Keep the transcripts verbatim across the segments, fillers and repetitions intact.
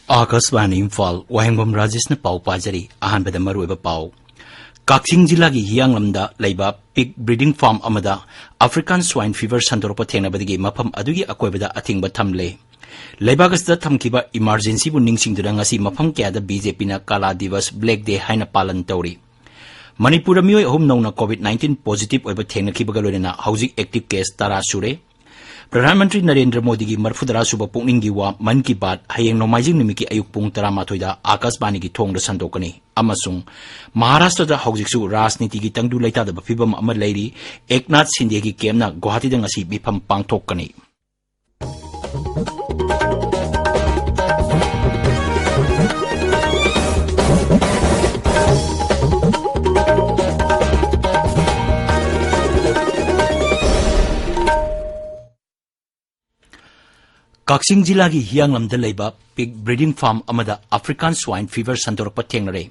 ꯑꯥꯀꯥꯁꯕꯥꯅꯤ ꯏꯝꯐꯥꯜ, ꯋꯥꯍꯦꯡꯕꯝ ꯔꯥꯖꯦꯁꯅ ꯄꯥꯎ ꯄꯥꯖꯔꯤ꯫ ꯑꯍꯥꯟꯕꯗ ꯃꯔꯨꯑꯣꯏꯕ ꯄꯥꯎ꯫ ꯀꯛꯆꯤꯡ ꯖꯤꯂꯥꯒꯤ ꯍꯤꯌꯥꯡꯂꯝꯗ ꯂꯩꯕ pig breeding farm ꯑꯃꯗ African swine fever ꯁꯟꯗꯣꯔꯛꯄ ꯊꯦꯡꯅꯕꯗꯒꯤ ꯃꯐꯝ ꯑꯗꯨꯒꯤ ꯑꯀꯣꯏꯕꯗ ꯑꯊꯤꯡꯕ ꯊꯝꯂꯦ꯫ ꯂꯩꯕꯥꯛ ꯑꯁꯤꯗ ꯊꯝꯈꯤꯕ emergencyꯕꯨ ꯅꯤꯡꯁꯤꯡꯗꯨꯅ ꯉꯁꯤ ꯃꯐꯝ ꯀꯌꯥꯗ BJPꯅ ꯀꯥꯂꯥ ꯗꯤꯕꯁ, Black Day ꯍꯥꯏꯅ ꯄꯥꯂꯟ ꯇꯧꯔꯤ꯫ ꯃꯅꯤꯄꯨꯔꯗ ꯃꯤꯑꯣꯏ ꯑꯍꯨꯝ ꯅꯧꯅ COVID nineteen positive ꯑꯣꯏꯕ ꯊꯦꯡꯅꯈꯤꯕꯒ ꯂꯣꯏꯅꯅ ꯍꯧꯖꯤꯛ active case ꯇꯔꯥ ꯁꯨꯔꯦ꯫ ꯄ꯭ꯔꯙꯥꯟ ꯃꯟꯇ꯭ꯔꯤ ꯅꯔꯦꯟꯗ꯭ꯔ ꯃꯣꯗꯤꯒꯤ ꯃꯔꯤꯐꯨꯇꯔꯥ ꯁꯨꯕ ꯄꯨꯛꯅꯤꯡꯒꯤ ꯋꯥ ꯃꯟ ꯀꯤ ꯕꯥꯠ ꯍꯌꯦꯡ ꯅꯣꯡꯃꯥꯏꯖꯤꯡ ꯅꯨꯃꯤꯠꯀꯤ ꯑꯌꯨꯛ ꯄꯨꯡ ꯇꯔꯥꯃꯥꯊꯣꯏꯗ ꯑꯥꯀꯥꯁꯕꯥꯅꯤꯒꯤ ꯊꯣꯡꯗ ꯁꯟꯗꯣꯛꯀꯅꯤ꯫ ꯑꯃꯁꯨꯡ ꯃꯍꯥꯔꯥꯁꯇ꯭ꯔꯗ ꯍꯧꯖꯤꯛꯁꯨ ꯔꯥꯖꯅꯤꯇꯤꯒꯤ ꯇꯪꯗꯨ ꯂꯩꯇꯥꯗꯕ ꯐꯤꯕꯝ ꯑꯃ ꯂꯩꯔꯤ꯫ ꯑꯦꯛꯅꯥꯊ ꯁꯤꯟꯗꯦꯒꯤ ꯀꯦꯝꯅ ꯒꯨꯋꯥꯍꯥꯇꯤꯗ ꯉꯁꯤ ꯃꯤꯐꯝ ꯄꯥꯡꯊꯣꯛꯀꯅꯤ꯫ ꯀꯛꯆꯤꯡ ꯖꯤꯂꯥꯒꯤ ꯍꯤꯌꯥꯡꯂꯝꯗ ꯂꯩꯕ pig breeding farm ꯑꯃꯗ African swine fever ꯁꯟꯗꯣꯔꯛꯄ ꯊꯦꯡꯅꯔꯦ꯫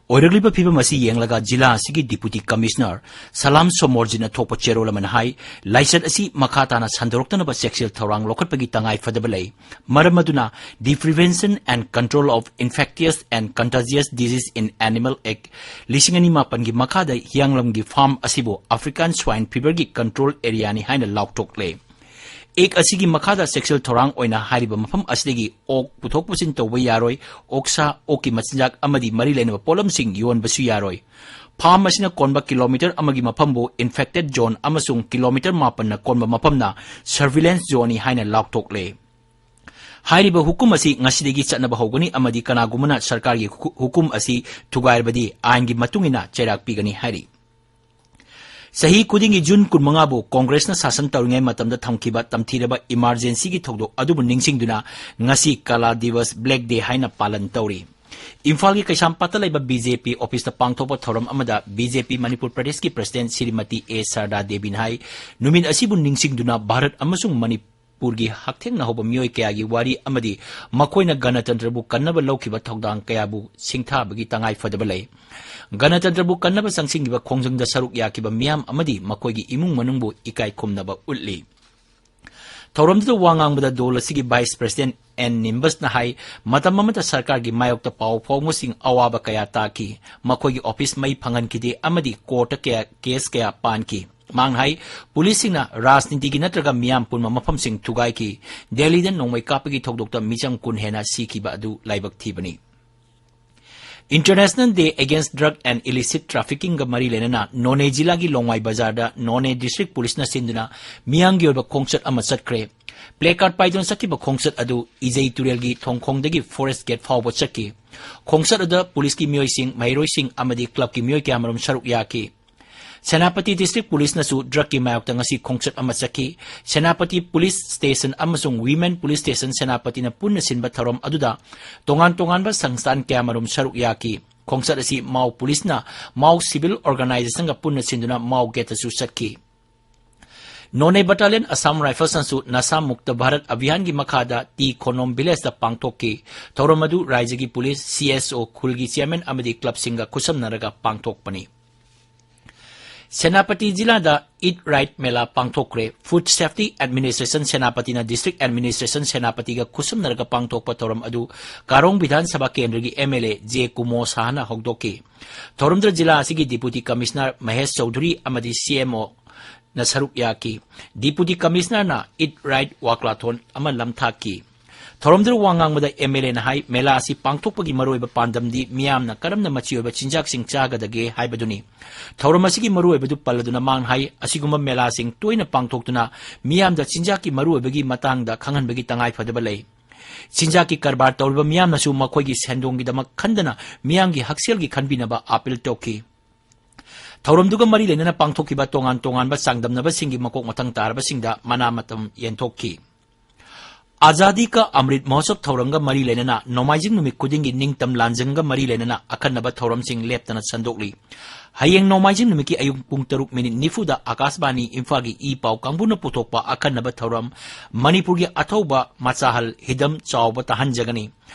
ꯑꯣꯏꯔꯛꯂꯤꯕ ꯐꯤꯕꯝ ꯑꯁꯤ ꯌꯦꯡꯂꯒ ꯖꯤꯂꯥ ꯑꯁꯤꯒꯤ Deputy Commissioner ꯁꯂꯥꯝ ꯁꯣꯃꯣꯔꯖꯤꯠꯅ ꯊꯣꯛꯄ ꯆꯦꯔꯣꯜ ꯑꯃꯅ ꯍꯥꯏ, ꯂꯥꯏꯆꯠ ꯑꯁꯤ ꯃꯈꯥ ꯇꯥꯅ ꯁꯟꯗꯣꯔꯛꯇꯅꯕ ꯆꯦꯛꯁꯤꯜ ꯊꯧꯔꯥꯡ ꯂꯧꯈꯠꯄꯒꯤ ꯇꯉꯥꯏ ꯐꯗꯕ ꯂꯩ꯫ ꯃꯔꯝ ꯑꯗꯨꯅ The Prevention and Control of Infectious and Contagious Disease in Animal Act ꯂꯤꯁꯤꯡ ꯑꯅꯤ ꯃꯥꯄꯟꯒꯤ ꯃꯈꯥꯗ ꯍꯤꯌꯥꯡꯂꯝꯒꯤ farm ꯑꯁꯤꯕꯨ African swine feverꯒꯤ control areaꯅꯤ ꯍꯥꯏꯅ ꯂꯥꯎꯊꯣꯛꯂꯦ꯫ Act ꯑꯁꯤꯒꯤ ꯃꯈꯥꯗ ꯆꯦꯛꯁꯤꯜ ꯊꯧꯔꯥꯡ ꯑꯣꯏꯅ ꯍꯥꯏꯔꯤꯕ ꯃꯐꯝ ꯑꯁꯤꯗꯒꯤ ꯑꯣꯛ ꯄꯨꯊꯣꯛ ꯄꯨꯁꯤꯟ ꯇꯧꯕ ꯌꯥꯔꯣꯏ, ꯑꯣꯛꯁꯥ, ꯑꯣꯛꯀꯤ ꯃꯆꯤꯟꯖꯥꯛ ꯑꯃꯗꯤ ꯃꯔꯤ ꯂꯩꯅꯕ ꯄꯣꯠꯂꯝꯁꯤꯡ ꯌꯣꯟꯕꯁꯨ ꯌꯥꯔꯣꯏ꯫ Farm ꯑꯁꯤꯅ ꯀꯣꯟꯕ kilometre ꯑꯃꯒꯤ ꯃꯐꯝꯕꯨ infected zone ꯑꯃꯁꯨꯡ kilometre ꯃꯥꯄꯟꯅ ꯀꯣꯟꯕ ꯃꯐꯝꯅ surveillance zoneꯅꯤ ꯍꯥꯏꯅ ꯂꯥꯎꯊꯣꯛꯂꯦ꯫ ꯍꯥꯏꯔꯤꯕ ꯍꯨꯀꯨꯝ ꯑꯁꯤ ꯉꯁꯤꯗꯒꯤ ꯆꯠꯅꯕ ꯍꯧꯒꯅꯤ ꯑꯃꯗꯤ ꯀꯅꯥꯒꯨꯝꯕꯅ ꯁꯔꯀꯥꯔꯒꯤ ꯍꯨꯀꯨ-, ꯍꯨꯀꯨꯝ ꯑꯁꯤ ꯊꯨꯒꯥꯏꯔꯕꯗꯤ ꯑꯥꯏꯟꯒꯤ ꯃꯇꯨꯡ ꯏꯟꯅ ꯆꯩꯔꯥꯛ ꯄꯤꯒꯅꯤ ꯍꯥꯏꯔꯤ꯫ ꯆꯍꯤ ꯈꯨꯗꯤꯡꯒꯤ ꯖꯨꯟ ꯀꯨꯟꯃꯉꯥꯕꯨ ꯀꯣꯡꯒ꯭ꯔꯦꯁꯅ ꯁꯥꯁꯟ ꯇꯧꯔꯤꯉꯩ ꯃꯇꯝꯗ ꯊꯝꯈꯤꯕ ꯇꯝꯊꯤꯔꯕ emergencyꯒꯤ ꯊꯧꯗꯣꯛ ꯑꯗꯨꯕꯨ ꯅꯤꯡꯁꯤꯡꯗꯨꯅ ꯉꯁꯤ ꯀꯥꯂꯥ ꯗꯤꯕꯁ, Black Day ꯍꯥꯏꯅ ꯄꯥꯂꯟ ꯇꯧꯔꯤ꯫ ꯏꯝꯐꯥꯜꯒꯤ ꯀꯩꯁꯥꯝꯄꯥꯠꯇ ꯂꯩꯕ BJP officeꯇ ꯄꯥꯡꯊꯣꯛꯄ ꯊꯧꯔꯝ ꯑꯃꯗ BJP ꯃꯅꯤꯄꯨꯔ ꯄ꯭ꯔꯗꯦꯁꯀꯤ president ꯁ꯭ꯔꯤꯃꯇꯤ ꯑꯦ ꯁꯔꯗꯥ ꯗꯦꯕꯤꯅ ꯍꯥꯏ, ꯅꯨꯃꯤꯠ ꯑꯁꯤꯕꯨ ꯅꯤꯡꯁꯤꯡꯗꯨꯅ ꯚꯥꯔꯠ ꯑꯃꯁꯨꯡ ꯃꯅꯤꯄꯨꯔꯒꯤ ꯍꯛꯊꯦꯡꯅꯍꯧꯕ ꯃꯤꯑꯣꯏ ꯀꯌꯥꯒꯤ ꯋꯥꯔꯤ ꯑꯃꯗꯤ ꯃꯈꯣꯏꯅ ꯒꯅꯇꯟꯇ꯭ꯔꯕꯨ ꯀꯟꯅꯕ ꯂꯧꯈꯤꯕ ꯊꯧꯗꯥꯡ ꯀꯌꯥꯕꯨ ꯁꯤꯡꯊꯥꯕꯒꯤ ꯇꯉꯥꯏ ꯐꯗꯕ ꯂꯩ꯫ ꯒꯅꯇꯟꯇ꯭ꯔꯕꯨ ꯀꯟꯅꯕ ꯆꯪꯁꯤꯟꯈꯤꯕ ꯈꯣꯡꯖꯪꯗ ꯁꯔꯨꯛ ꯌꯥꯈꯤꯕ ꯃꯤꯌꯥꯝ ꯑꯃꯗꯤ ꯃꯈꯣꯏꯒꯤ ꯏꯃꯨꯡ ꯃꯅꯨꯡꯕꯨ ꯏꯀꯥꯏ ꯈꯨꯝꯅꯕ ꯎꯠꯂꯤ꯫ ꯊꯧꯔꯝꯗꯨꯗ ꯋꯥ ꯉꯥꯡꯕꯗ ꯗꯣꯜ ꯑꯁꯤꯒꯤ Vice President ꯑꯦꯟ ꯅꯤꯝꯕꯁꯅ ꯍꯥꯏ, ꯃꯇꯝ ꯑꯃꯗ ꯁꯔꯀꯥꯔꯒꯤ ꯃꯥꯌꯣꯛꯇ ꯄꯥꯎ ꯐꯥꯎꯕꯁꯤꯡ ꯑꯋꯥꯕ ꯀꯌꯥ ꯇꯥꯈꯤ꯫ ꯃꯈꯣꯏꯒꯤ ꯑꯣꯐꯤꯁ ꯃꯩ ꯐꯪꯍꯟꯈꯤꯗꯦ ꯑꯃꯗꯤ ꯀꯣꯔꯠꯇ ꯀꯌꯥ, ꯀꯦꯁ ꯀꯌꯥ ꯄꯥꯟꯈꯤ꯫ ꯃꯍꯥꯛꯅ ꯍꯥꯏ, ꯄꯨꯂꯤꯁꯁꯤꯡꯅ ꯔꯥꯖꯅꯤꯇꯤꯒꯤ ꯅꯠꯇ꯭ꯔꯒ ꯃꯤꯌꯥꯝ ꯄꯨꯟꯕ ꯃꯐꯝꯁꯤꯡ ꯊꯨꯒꯥꯏꯈꯤ꯫ ꯗꯦꯜꯂꯤꯗ ꯅꯣꯡꯃꯩ ꯀꯥꯞꯄꯒꯤ ꯊꯧꯗꯣꯛꯇ ꯃꯤꯆꯝ ꯀꯨꯟ ꯍꯦꯟꯅ ꯁꯤꯈꯤꯕ ꯑꯗꯨ ꯂꯥꯏꯕꯛ ꯊꯤꯕꯅꯤ꯫ International Day Against Drug and Illicit Traffickingꯒ ꯃꯔꯤ ꯂꯩꯅꯅ ꯅꯣꯅꯦ ꯖꯤꯂꯥꯒꯤ ꯂꯣꯡꯃꯥꯏ ꯕꯖꯥꯔꯗ ꯅꯣꯅꯦ ꯗꯤꯁꯇ꯭ꯔꯤꯛ ꯄꯨꯂꯤꯁꯅ ꯁꯤꯟꯗꯨꯅ ꯃꯤꯌꯥꯝꯒꯤ ꯑꯣꯏꯕ ꯈꯣꯡꯆꯠ ꯑꯃ ꯆꯠꯈ꯭ꯔꯦ꯫ ꯄ꯭ꯂꯦ ꯀꯥꯔꯗ ꯄꯥꯏꯗꯨꯅ ꯆꯠꯈꯤꯕ ꯈꯣꯡꯆꯠ ꯑꯗꯨ ꯏꯖꯩ ꯇꯨꯔꯦꯜꯒꯤ ꯊꯣꯡꯈꯣꯡꯗꯒꯤ ꯐꯣꯔꯦꯁ ꯒꯦꯠ ꯐꯥꯎꯕ ꯆꯠꯈꯤ꯫ ꯈꯣꯡꯆꯠ ꯑꯗꯨꯗ ꯄꯨꯂꯤꯁꯀꯤ ꯃꯤꯑꯣꯏꯁꯤꯡ, ꯃꯍꯩꯔꯣꯏꯁꯤꯡ ꯑꯃꯗꯤ ꯀ꯭ꯂꯕꯀꯤ ꯃꯤꯑꯣꯏ ꯀꯌꯥꯃꯔꯨꯝ ꯁꯔꯨꯛ ꯌꯥꯈꯤ꯫ ꯁꯦꯅꯥꯄꯇꯤ ꯗꯤꯁꯇ꯭ꯔꯤꯛ ꯄꯨꯂꯤꯁꯅꯁꯨ ꯗ꯭ꯔꯒꯀꯤ ꯃꯥꯌꯣꯛꯇ ꯉꯁꯤ ꯈꯣꯡꯆꯠ ꯑꯃ ꯆꯠꯈꯤ꯫ ꯁꯦꯅꯥꯄꯇꯤ ꯄꯨꯂꯤꯁ ꯁ꯭ꯇꯦꯁꯟ ꯑꯃꯁꯨꯡ ꯋꯤꯃꯦꯟ ꯄꯨꯂꯤꯁ ꯁ꯭ꯇꯦꯁꯟ ꯁꯦꯅꯥꯄꯇꯤꯅ ꯄꯨꯟꯅ ꯁꯤꯟꯕ ꯊꯧꯔꯝ ꯑꯗꯨꯗ ꯇꯣꯉꯥꯟ ꯇꯣꯉꯥꯟꯕ ꯁꯪꯁꯊꯥꯟ ꯀꯌꯥꯃꯔꯨꯝ ꯁꯔꯨꯛ ꯌꯥꯈꯤ꯫ ꯈꯣꯡꯆꯠ ꯑꯁꯤ ꯃꯥꯎ ꯄꯨꯂꯤꯁꯅ ꯃꯥꯎ ꯁꯤꯚꯤꯜ ꯑꯣꯔꯒꯅꯥꯏꯖꯦꯁꯟꯒ ꯄꯨꯟꯅ ꯁꯤꯟꯗꯨꯅ ꯃꯥꯎ ꯒꯦꯠꯇꯁꯨ ꯆꯠꯈꯤ꯫ ꯅꯣꯅꯦ ꯕꯠꯇꯥꯂꯤꯌꯟ ꯑꯁꯥꯝ ꯔꯥꯏꯐꯜꯁꯅꯁꯨ ꯅꯁꯥ ꯃꯨꯛꯇ ꯚꯥꯔꯠ ꯑꯚꯤꯌꯥꯟꯒꯤ ꯃꯈꯥꯗ ꯇꯤ ꯈꯣꯅꯣꯝ ꯚꯤꯂꯦꯖꯇ ꯄꯥꯡꯊꯣꯛꯈꯤ꯫ ꯊꯧꯔꯝ ꯑꯗꯨ ꯔꯥꯏꯖ꯭ꯌꯒꯤ ꯄꯨꯂꯤꯁ, ꯁꯤ ꯑꯦꯁ ꯑꯣ, ꯈꯨꯜꯒꯤ ꯆꯤꯌꯔꯃꯦꯟ ꯑꯃꯗꯤ ꯀ꯭ꯂꯕꯁꯤꯡꯒ ꯈꯨꯠꯁꯝꯅꯔꯒ ꯄꯥꯡꯊꯣꯛꯄꯅꯤ꯫ ꯁꯦꯅꯥꯄꯇꯤ ꯖꯤꯂꯥꯗ ꯏꯠ ꯔꯥꯏꯠ ꯃꯦꯂꯥ ꯄꯥꯡꯊꯣꯛꯈ꯭ꯔꯦ꯫ ꯐꯨꯗ ꯁꯦꯐꯇꯤ ꯑꯦꯗꯃꯤꯅꯤꯁꯇ꯭ꯔꯦꯁꯟ ꯁꯦꯅꯥꯄꯇꯤꯅ ꯗꯤꯁꯇ꯭ꯔꯤꯛ ꯑꯦꯗꯃꯤꯅꯤꯁꯇ꯭ꯔꯦꯁꯟ ꯁꯦꯅꯥꯄꯇꯤꯒ ꯈꯨꯠꯁꯝꯅꯔꯒ ꯄꯥꯡꯊꯣꯛꯄ ꯊꯧꯔꯝ ꯑꯗꯨ ꯀꯥꯔꯣꯡ ꯕꯤꯙꯥꯟ ꯁꯚꯥ ꯀꯦꯟꯗ꯭ꯔꯒꯤ M L A J Kumo ꯁꯥꯍꯅ ꯍꯧꯗꯣꯛꯈꯤ꯫ ꯊꯧꯔꯝꯗꯨꯗ ꯖꯤꯂꯥ ꯑꯁꯤꯒꯤ ꯗꯤꯄꯨꯇꯤ ꯀꯃꯤꯁꯅꯔ ꯃꯍꯦꯁ ꯆꯧꯙꯨꯔꯤ ꯑꯃꯗꯤ ꯁꯤ ꯑꯦꯝ ꯑꯣ ꯅ ꯁꯔꯨꯛ ꯌꯥꯈꯤ꯫ ꯗꯤꯄꯨꯇꯤ ꯀꯃꯤꯁꯅꯔꯅ ꯏꯠ ꯔꯥꯏꯠ ꯋꯥꯀ꯭ꯂꯥꯊꯣꯟ ꯑꯃ ꯂꯝꯊꯥꯛꯈꯤ꯫ ꯊꯧꯔꯝꯗꯨꯗ ꯋꯥ ꯉꯥꯡꯕꯗ ꯑꯦꯝ ꯑꯦꯜ ꯑꯦꯅ ꯍꯥꯏ, ꯃꯦꯂꯥ ꯑꯁꯤ ꯄꯥꯡꯊꯣꯛꯄꯒꯤ ꯃꯔꯨꯑꯣꯏꯕ ꯄꯥꯟꯗꯝꯗꯤ ꯃꯤꯌꯥꯝꯅ ꯀꯔꯝꯅ ꯃꯆꯤ ꯑꯣꯏꯕ ꯆꯤꯟꯖꯥꯛꯁꯤꯡ ꯆꯥꯒꯗꯒꯦ ꯍꯥꯏꯕꯗꯨꯅꯤ꯫ ꯊꯧꯔꯝ ꯑꯁꯤꯒꯤ ꯃꯔꯨꯑꯣꯏꯕꯗꯨ ꯄꯜꯂꯗꯨꯅ ꯃꯥꯡ ꯍꯥꯏ, ꯑꯁꯤꯒꯨꯝꯕ ꯃꯦꯂꯥꯁꯤꯡ ꯇꯣꯏꯅ ꯄꯥꯡꯊꯣꯛꯇꯨꯅ ꯃꯤꯌꯥꯝꯗ ꯆꯤꯟꯖꯥꯛꯀꯤ ꯃꯔꯨꯑꯣꯏꯕꯒꯤ ꯃꯇꯥꯡꯗ ꯈꯪꯍꯟꯕꯒꯤ ꯇꯉꯥꯏꯐꯗꯕ ꯂꯩ꯫ ꯆꯤꯟꯖꯥꯛꯀꯤ ꯀꯔꯕꯥꯔ ꯇꯧꯔꯤꯕ ꯃꯤꯌꯥꯝꯅꯁꯨ ꯃꯈꯣꯏꯒꯤ ꯁꯦꯟꯗꯣꯡꯒꯤꯗꯃꯛ ꯈꯟꯗꯅ ꯃꯤꯌꯥꯝꯒꯤ ꯍꯛꯁꯦꯜꯒꯤ ꯈꯟꯕꯤꯅꯕ ꯑꯥꯄꯤꯜ ꯇꯧꯈꯤ꯫ ꯊꯧꯔꯝꯗꯨꯒ ꯃꯔꯤ ꯂꯩꯅꯅ ꯄꯥꯡꯊꯣꯛꯈꯤꯕ ꯇꯣꯉꯥꯟ ꯇꯣꯉꯥꯟꯕ ꯆꯥꯡꯗꯝꯅꯕꯁꯤꯡꯒꯤ ꯃꯀꯣꯛ ꯃꯊꯪ ꯇꯥꯔꯕꯁꯤꯡꯗ ꯃꯅꯥ ꯃꯇꯝ ꯌꯦꯟꯊꯣꯛꯈꯤ꯫ ꯑꯖꯥꯗꯤ ꯀꯥ ꯑꯃ꯭ꯔꯤꯠ ꯃꯍꯣꯠꯁꯕ ꯊꯧꯔꯝꯒ ꯃꯔꯤ ꯂꯩꯅꯅ ꯅꯣꯡꯃꯥꯏꯖꯤꯡ ꯅꯨꯃꯤꯠ ꯈꯨꯗꯤꯡꯒꯤ ꯅꯤꯡꯇꯝ ꯂꯥꯟꯖꯪꯒ ꯃꯔꯤ ꯂꯩꯅꯅ ꯑꯈꯟꯅꯕ ꯊꯧꯔꯝꯁꯤꯡ ꯂꯦꯞꯇꯅ ꯁꯟꯗꯣꯛꯂꯤ꯫ ꯍꯌꯦꯡ ꯅꯣꯡꯃꯥꯏꯖꯤꯡ ꯅꯨꯃꯤꯠꯀꯤ ꯑꯌꯨꯛ ꯄꯨꯡ ꯇꯔꯨꯛ ꯃꯤꯅꯤꯠ ꯅꯤꯐꯨꯗ ꯑꯀꯥꯁꯕꯥꯅꯤ ꯏꯝꯐꯥꯜꯒꯤ ꯏ ꯄꯥꯎ ꯀꯥꯡꯕꯨꯅ ꯄꯨꯊꯣꯛꯄ ꯑꯈꯟꯅꯕ ꯊꯧꯔꯝ ꯃꯅꯤꯄꯨꯔꯒꯤ ꯑꯊꯧꯕ ꯃꯆꯥꯍꯜ ꯍꯤꯗꯝ ꯆꯥꯎꯕ ꯇꯥꯍꯟꯖꯒꯅꯤ꯫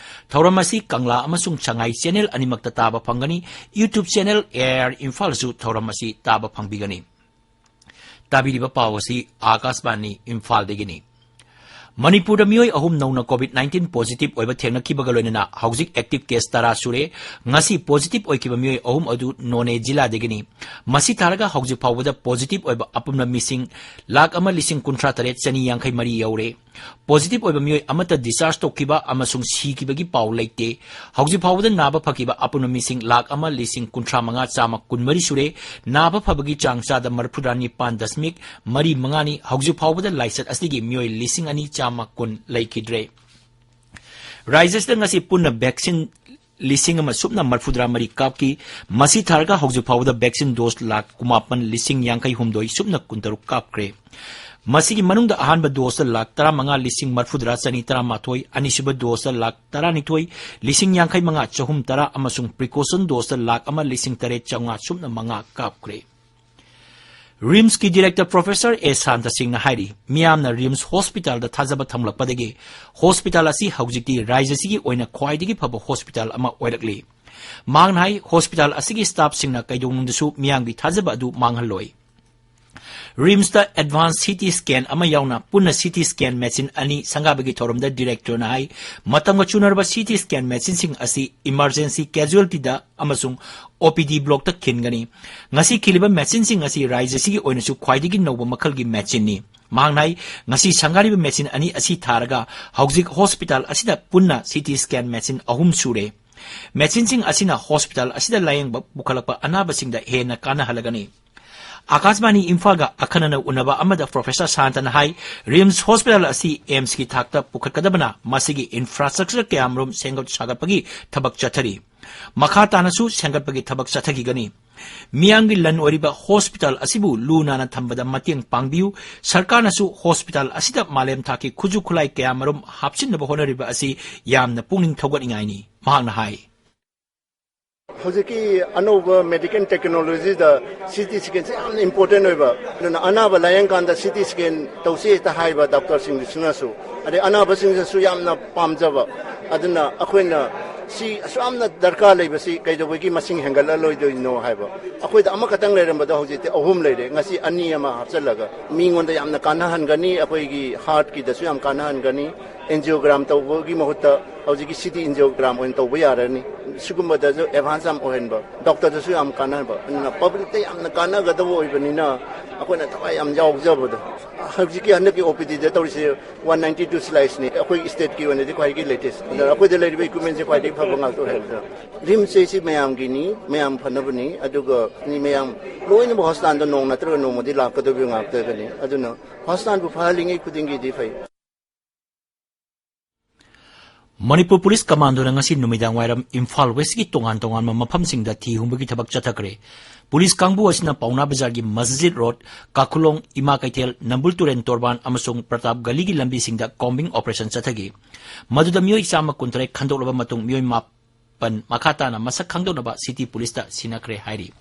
ꯊꯧꯔꯝ ꯑꯁꯤ ꯀꯪꯂꯥ ꯑꯃꯁꯨꯡ ꯁꯉꯥꯏ ꯆꯦꯅꯦꯜ ꯑꯅꯤꯃꯛꯇ ꯇꯥꯕ ꯐꯪꯒꯅꯤ꯫ YouTube channel A I R ꯏꯝꯐꯥꯜꯁꯨ ꯊꯧꯔꯝ ꯑꯁꯤ ꯇꯥꯕ ꯐꯪꯕꯤꯒꯅꯤ꯫ ꯇꯥꯕꯤꯔꯤꯕ ꯄꯥꯎ ꯑꯁꯤ ꯑꯀꯥꯁꯕꯥꯅꯤ ꯏꯝꯐꯥꯜꯗꯒꯤꯅꯤ꯫ ꯃꯅꯤꯄꯨꯔꯗ ꯃꯤꯑꯣꯏ ꯑꯍꯨꯝ ꯅꯧꯅ COVID nineteen positive ꯑꯣꯏꯕ ꯊꯦꯡꯅꯈꯤꯕꯒ ꯂꯣꯏꯅꯅ ꯍꯧꯖꯤꯛ active case ꯇꯔꯥ ꯁꯨꯔꯦ꯫ ꯉꯁꯤ positive ꯑꯣꯏꯈꯤꯕ ꯃꯤꯑꯣꯏ ꯑꯍꯨꯝ ꯑꯗꯨ ꯅꯣꯅꯦ ꯖꯤꯂꯥꯗꯒꯤꯅꯤ꯫ ꯃꯁꯤ ꯊꯥꯔꯒ ꯍꯧꯖꯤꯛ ꯐꯥꯎꯕꯗ positive ꯑꯣꯏꯕ ꯑꯄꯨꯟꯕ ꯃꯤꯁꯤꯡ ꯂꯥꯈ ꯑꯃ ꯂꯤꯁꯤꯡ ꯀꯨꯟꯊ꯭ꯔꯥ ꯇꯔꯦꯠ ꯆꯅꯤ ꯌꯥꯡꯈꯩ ꯃꯔꯤ ꯌꯧꯔꯦ꯫ Positive ꯑꯣꯏꯕ ꯃꯤꯑꯣꯏ ꯑꯃꯠꯇ discharge ꯇꯧꯈꯤꯕ ꯑꯃꯁꯨꯡ ꯁꯤꯈꯤꯕꯒꯤ ꯄꯥꯎ ꯂꯩꯇꯦ꯫ ꯍꯧꯖꯤꯛ ꯐꯥꯎꯕꯗ ꯅꯥꯕ ꯐꯈꯤꯕ ꯑꯄꯨꯟꯕ ꯃꯤꯁꯤꯡ ꯂꯥꯈ ꯑꯃ ꯂꯤꯁꯤꯡ ꯀꯨꯟꯊ꯭ꯔꯥ ꯃꯉꯥ ꯆꯥꯝꯃ ꯀꯨꯟꯃꯔꯤ ꯁꯨꯔꯦ꯫ ꯅꯥꯕ ꯐꯕꯒꯤ ꯆꯥꯡ ꯆꯥꯗ ꯃꯔꯤꯐꯨꯇꯔꯥ ꯅꯤꯄꯥꯟ ꯗꯁꯃꯤꯛ ꯃꯔꯤ ꯃꯉꯥꯅꯤ꯫ ꯍꯧꯖꯤꯛ ꯐꯥꯎꯕꯗ ꯂꯥꯏꯆꯠ ꯑꯁꯤꯗꯒꯤ ꯃꯤꯑꯣꯏ ꯂꯤꯁꯤꯡ ꯑꯅꯤ ꯆꯥꯝꯃ ꯀꯨꯟ ꯂꯩꯈꯤꯗ꯭ꯔꯦ꯫ ꯔꯥꯖ꯭ꯌꯁꯤꯗ ꯉꯁꯤ ꯄꯨꯟꯅ vaccine ꯂꯤꯁꯤꯡ ꯑꯃ ꯁꯨꯞꯅ ꯃꯔꯤꯐꯨꯇꯔꯥ ꯃꯔꯤ ꯀꯥꯞꯈꯤ꯫ ꯃꯁꯤ ꯊꯥꯔꯒ ꯍꯧꯖꯤꯛ ꯐꯥꯎꯕꯗ vaccine dose ꯂꯥꯈ ꯀꯨꯟꯃꯥꯄꯟ ꯂꯤꯁꯤꯡ ꯌꯥꯡꯈꯩ ꯍꯨꯝꯗꯣꯏ ꯁꯨꯞꯅ ꯀꯨꯟꯇꯔꯨꯛ ꯀꯥꯞꯈ꯭ꯔꯦ꯫ ꯃꯁꯤꯒꯤ ꯃꯅꯨꯡꯗ ꯑꯍꯥꯟꯕ doseꯇ ꯂꯥꯈ ꯇꯔꯥꯃꯉꯥ ꯂꯤꯁꯤꯡ ꯃꯔꯤꯐꯨꯇꯔꯥ ꯆꯅꯤ ꯇꯔꯥꯃꯥꯊꯣꯏ, ꯑꯅꯤꯁꯨꯕ doseꯇ ꯂꯥꯈ ꯇꯔꯥꯅꯤꯊꯣꯏ ꯂꯤꯁꯤꯡ ꯌꯥꯡꯈꯩ ꯃꯉꯥ ꯆꯍꯨꯝ ꯇꯔꯥ ꯑꯃꯁꯨꯡ precaution doseꯇ ꯂꯥꯈ ꯑꯃ ꯂꯤꯁꯤꯡ ꯇꯔꯦꯠ ꯆꯥꯝꯃꯉꯥ ꯁꯨꯞꯅ ꯃꯉꯥ ꯀꯥꯞꯈ꯭ꯔꯦ꯫ RIMSꯀꯤ director Professor ꯑꯦ ꯁꯥꯟꯇ ꯁꯤꯡꯅ ꯍꯥꯏꯔꯤ, ꯃꯤꯌꯥꯝꯅ RIMS hospitalꯗ ꯊꯥꯖꯕ ꯊꯝꯂꯛꯄꯗꯒꯤ hospital ꯑꯁꯤ ꯍꯧꯖꯤꯛꯇꯤ ꯔꯥꯖ꯭ꯌꯁꯤꯒꯤ ꯑꯣꯏꯅ ꯈ꯭ꯋꯥꯏꯗꯒꯤ ꯐꯕ hospital ꯑꯃ ꯑꯣꯏꯔꯛꯂꯤ꯫ ꯃꯍꯥꯛꯅ ꯍꯥꯏ, hospital ꯑꯁꯤꯒꯤ staffꯁꯤꯡꯅ ꯀꯩꯗꯧꯅꯨꯡꯗꯁꯨ ꯃꯤꯌꯥꯝꯒꯤ ꯊꯥꯖꯕ ꯑꯗꯨ ꯃꯥꯡꯍꯜꯂꯣꯏ꯫ RIMSꯇ advance CT scan ꯑꯃ ꯌꯥꯎꯅ ꯄꯨꯟꯅ CT scan machine ꯑꯅꯤ ꯁꯪꯒꯥꯕꯒꯤ ꯊꯧꯔꯝꯗ directorꯅ ꯍꯥꯏ, ꯃꯇꯝꯒ ꯆꯨꯅꯔꯕ CT scan machineꯁꯤꯡ ꯑꯁꯤ emergency casualtyꯗ ꯑꯃꯁꯨꯡ OPD blockꯇ ꯈꯤꯟꯒꯅꯤ꯫ ꯉꯁꯤ ꯈꯤꯜꯂꯤꯕ machineꯁꯤꯡ ꯑꯁꯤ ꯔꯥꯖ꯭ꯌꯁꯤꯒꯤ ꯑꯣꯏꯅꯁꯨ ꯈ꯭ꯋꯥꯏꯗꯒꯤ ꯅꯧꯕ ꯃꯈꯜꯒꯤ machineꯅꯤ꯫ ꯃꯍꯥꯛꯅ ꯍꯥꯏ, ꯉꯁꯤ ꯁꯪꯒꯥꯔꯤꯕ machine ꯑꯅꯤ ꯑꯁꯤ ꯊꯥꯔꯒ ꯍꯧꯖꯤꯛ hospital ꯑꯁꯤꯗ ꯄꯨꯟꯅ CT scan machine ꯑꯍꯨꯝ ꯁꯨꯔꯦ꯫ Machineꯁꯤꯡ ꯑꯁꯤꯅ hospital ꯑꯁꯤꯗ ꯂꯥꯌꯦꯡꯕ ꯄꯨꯈꯠꯂꯛꯄ ꯑꯅꯥꯕꯁꯤꯡꯗ ꯍꯦꯟꯅ ꯀꯥꯟꯅꯍꯜꯂꯒꯅꯤ꯫ ꯑꯀꯥꯁꯕꯥꯅꯤ ꯏꯝꯐꯥꯜꯒ ꯑꯈꯟꯅꯅ ꯎꯅꯕ ꯑꯃꯗ Professor ꯁꯥꯟꯇꯅ ꯍꯥꯏ, RIMS hospital ꯑꯁꯤ AIIMSꯀꯤ ꯊꯥꯛꯇ ꯄꯨꯈꯠꯀꯗꯕꯅ ꯃꯁꯤꯒꯤ infrastructure ꯀꯌꯥꯃꯔꯨꯝ ꯁꯦꯝꯒꯠ ꯁꯥꯒꯠꯄꯒꯤ ꯊꯕꯛ ꯆꯠꯊꯔꯤ꯫ ꯃꯈꯥ ꯇꯥꯅꯁꯨ ꯁꯦꯝꯒꯠꯄꯒꯤ ꯊꯕꯛ ꯆꯠꯊꯈꯤꯒꯅꯤ꯫ ꯃꯤꯌꯥꯝꯒꯤ ꯂꯟ ꯑꯣꯏꯔꯤꯕ hospital ꯑꯁꯤꯕꯨ ꯂꯨ ꯅꯥꯟꯅ ꯊꯝꯕꯗ ꯃꯇꯦꯡ ꯄꯥꯡꯕꯤꯌꯨ꯫ ꯁꯔꯀꯥꯔꯅꯁꯨ hospital ꯑꯁꯤꯗ ꯃꯥꯂꯦꯝ ꯊꯥꯛꯀꯤ ꯈꯨꯠꯁꯨ ꯈꯨꯠꯂꯥꯏ ꯀꯌꯥꯃꯔꯨꯝ ꯍꯥꯞꯆꯤꯟꯅꯕ ꯍꯣꯠꯅꯔꯤꯕ ꯑꯁꯤ ꯌꯥꯝꯅ ꯄꯨꯛꯅꯤꯡ ꯊꯧꯒꯠꯅꯤꯡꯉꯥꯏꯅꯤ, ꯃꯍꯥꯛꯅ ꯍꯥꯏ꯫ ꯍꯧꯖꯤꯛꯀꯤ ꯑꯅꯧꯕ medical technologyꯗ CT scanꯁꯦ ꯌꯥꯝꯅ important ꯑꯣꯏꯕ, ꯑꯗꯨꯅ ꯑꯅꯥꯕ ꯂꯥꯌꯦꯡ ꯀꯥꯟꯗ CT scan ꯇꯧꯁꯤ ꯍꯦꯛꯇ ꯍꯥꯏꯕ doctorꯁꯤꯡꯁꯤꯅꯁꯨ, ꯑꯗꯩ ꯑꯅꯥꯕꯁꯤꯡꯁꯤꯁꯨ ꯌꯥꯝꯅ ꯄꯥꯝꯖꯕ, ꯑꯗꯨꯅ ꯑꯩꯈꯣꯏꯅ ꯁꯤ ꯑꯁꯨꯛ ꯌꯥꯝꯅ ꯗꯔꯀꯥꯔ ꯂꯩꯕꯁꯤ ꯀꯩꯗꯧꯕꯒꯤ ꯃꯁꯤꯡ ꯍꯦꯟꯒꯠꯂꯂꯣꯏꯗꯣꯏꯅꯣ ꯍꯥꯏꯕ꯫ ꯑꯩꯈꯣꯏꯗ ꯑꯃꯈꯛꯇꯪ ꯂꯩꯔꯝꯕꯗꯣ ꯍꯧꯖꯤꯛꯇꯤ ꯑꯍꯨꯝ ꯂꯩꯔꯦ꯫ ꯉꯁꯤ ꯑꯅꯤ ꯑꯃ ꯍꯥꯞꯆꯤꯜꯂꯒ ꯃꯤꯉꯣꯟꯗ ꯌꯥꯝꯅ ꯀꯥꯟꯅꯍꯟꯒꯅꯤ꯫ ꯑꯩꯈꯣꯏꯒꯤ ꯍꯥꯔꯠꯀꯤꯗꯁꯨ ꯌꯥꯝ ꯀꯥꯟꯅꯍꯟꯒꯅꯤ꯫ ꯑꯦꯟꯖꯤꯑꯣꯒ꯭ꯔꯥꯝ ꯇꯧꯕꯒꯤ ꯃꯍꯨꯠꯇ ꯍꯧꯖꯤꯛꯀꯤ ꯁꯤꯇꯤ ꯑꯦꯟꯖꯤꯑꯣꯒ꯭ꯔꯥꯝ ꯑꯣꯏꯅ ꯇꯧꯕ ꯌꯥꯔꯅꯤ꯫ ꯁꯤꯒꯨꯝꯕꯗꯁꯨ ꯑꯦꯗꯚꯥꯟꯁ ꯌꯥꯝ ꯑꯣꯏꯍꯟꯕ, ꯗꯣꯛꯇꯔꯗꯁꯨ ꯌꯥꯝ ꯀꯥꯟꯅꯕ, ꯑꯗꯨꯅ ꯄꯕ꯭ꯂꯤꯛꯇ ꯌꯥꯝꯅ ꯀꯥꯟꯅꯒꯗꯕ ꯑꯣꯏꯕꯅꯤꯅ ꯑꯩꯈꯣꯏꯅ ꯊꯋꯥꯏ ꯌꯥꯝ ꯌꯥꯎꯖꯕꯗꯣ꯫ ꯍꯧꯖꯤꯛꯀꯤ ꯍꯟꯗꯛꯀꯤ ꯑꯣ ꯄꯤ ꯗꯤꯗ ꯇꯧꯔꯤꯁꯦ ꯋꯥꯟ ꯅꯥꯏꯟꯇꯤ ꯇꯨ ꯁ꯭ꯂꯥꯏꯁꯅꯤ꯫ ꯑꯩꯈꯣꯏꯒꯤ ꯁ꯭ꯇꯦꯠꯀꯤ ꯑꯣꯏꯅꯗꯤ ꯈ꯭ꯋꯥꯏꯗꯒꯤ ꯂꯦꯇꯦꯁ꯫ ꯑꯗꯨꯅ ꯑꯩꯈꯣꯏꯗ ꯂꯩꯔꯤꯕ ꯏꯀ꯭ꯋꯤꯞꯃꯦꯟꯁꯦ ꯈ꯭ꯋꯥꯏꯗꯒꯤ ꯐꯕ ꯉꯥꯛꯇ ꯑꯣꯏꯍꯟꯕ꯫ ꯔꯤꯝꯁꯁꯦ ꯁꯤ ꯃꯌꯥꯝꯒꯤꯅꯤ, ꯃꯌꯥꯝ ꯐꯅꯕꯅꯤ꯫ ꯑꯗꯨꯒ ꯃꯤ ꯃꯌꯥꯝ ꯂꯣꯏꯅꯃꯛ ꯍꯣꯁꯄꯤꯇꯥꯜꯗ ꯅꯣꯡ ꯅꯠꯇ꯭ꯔꯒ ꯅꯣꯡꯃꯗꯤ ꯂꯥꯛꯀꯗꯧꯔꯤꯕ ꯉꯥꯛꯇꯅꯤ꯫ ꯑꯗꯨꯅ ꯍꯣꯁꯄꯤꯇꯥꯜꯕꯨ ꯐꯍꯜꯂꯤꯉꯩ ꯈꯨꯗꯤꯡꯒꯤꯗꯤ ꯐꯩ꯫ ꯃꯅꯤꯄꯨꯔ ꯄꯨꯂꯤꯁ ꯀꯃꯥꯟꯗꯣꯅ ꯉꯁꯤ ꯅꯨꯃꯤꯗꯥꯡ ꯋꯥꯏꯔꯝ ꯏꯝꯐꯥꯜ ꯋꯦꯁꯀꯤ ꯇꯣꯉꯥꯟ ꯇꯣꯉꯥꯟꯕ ꯃꯐꯝꯁꯤꯡꯗ ꯊꯤ ꯍꯨꯝꯕꯒꯤ ꯊꯕꯛ ꯆꯠꯊꯈ꯭ꯔꯦ꯫ ꯄꯨꯂꯤꯁ ꯀꯥꯡꯕꯨ ꯑꯁꯤꯅ ꯄꯥꯎꯅꯥ ꯕꯖꯥꯔꯒꯤ ꯃꯁꯖꯤꯗ ꯔꯣꯗ, ꯀꯥꯈꯨꯂꯣꯡ, ꯏꯃꯥ ꯀꯩꯊꯦꯜ, ꯅꯝꯕꯨꯜ ꯇꯨꯔꯦꯜ ꯇꯣꯔꯕꯥꯟ ꯑꯃꯁꯨꯡ ꯄ꯭ꯔꯇꯥꯞ ꯒꯂꯤꯒꯤ ꯂꯝꯕꯤꯁꯤꯡꯗ ꯀꯣꯝꯕꯤꯡ ꯑꯣꯄꯔꯦꯁꯟ ꯆꯠꯊꯈꯤ꯫ ꯃꯗꯨꯗ ꯃꯤꯑꯣꯏ ꯆꯥꯝꯃ ꯀꯨꯟꯇꯔꯦꯠ ꯈꯟꯗꯣꯛꯂꯕ ꯃꯇꯨꯡ ꯃꯤꯑꯣꯏ ꯃꯥꯄꯟ ꯃꯈꯥ ꯇꯥꯅ ꯃꯁꯛ ꯈꯪꯗꯣꯛꯅꯕ ꯁꯤꯇꯤ ꯄꯨꯂꯤꯁꯇ ꯁꯤꯟꯅꯈ꯭ꯔꯦ ꯍꯥꯏꯔꯤ꯫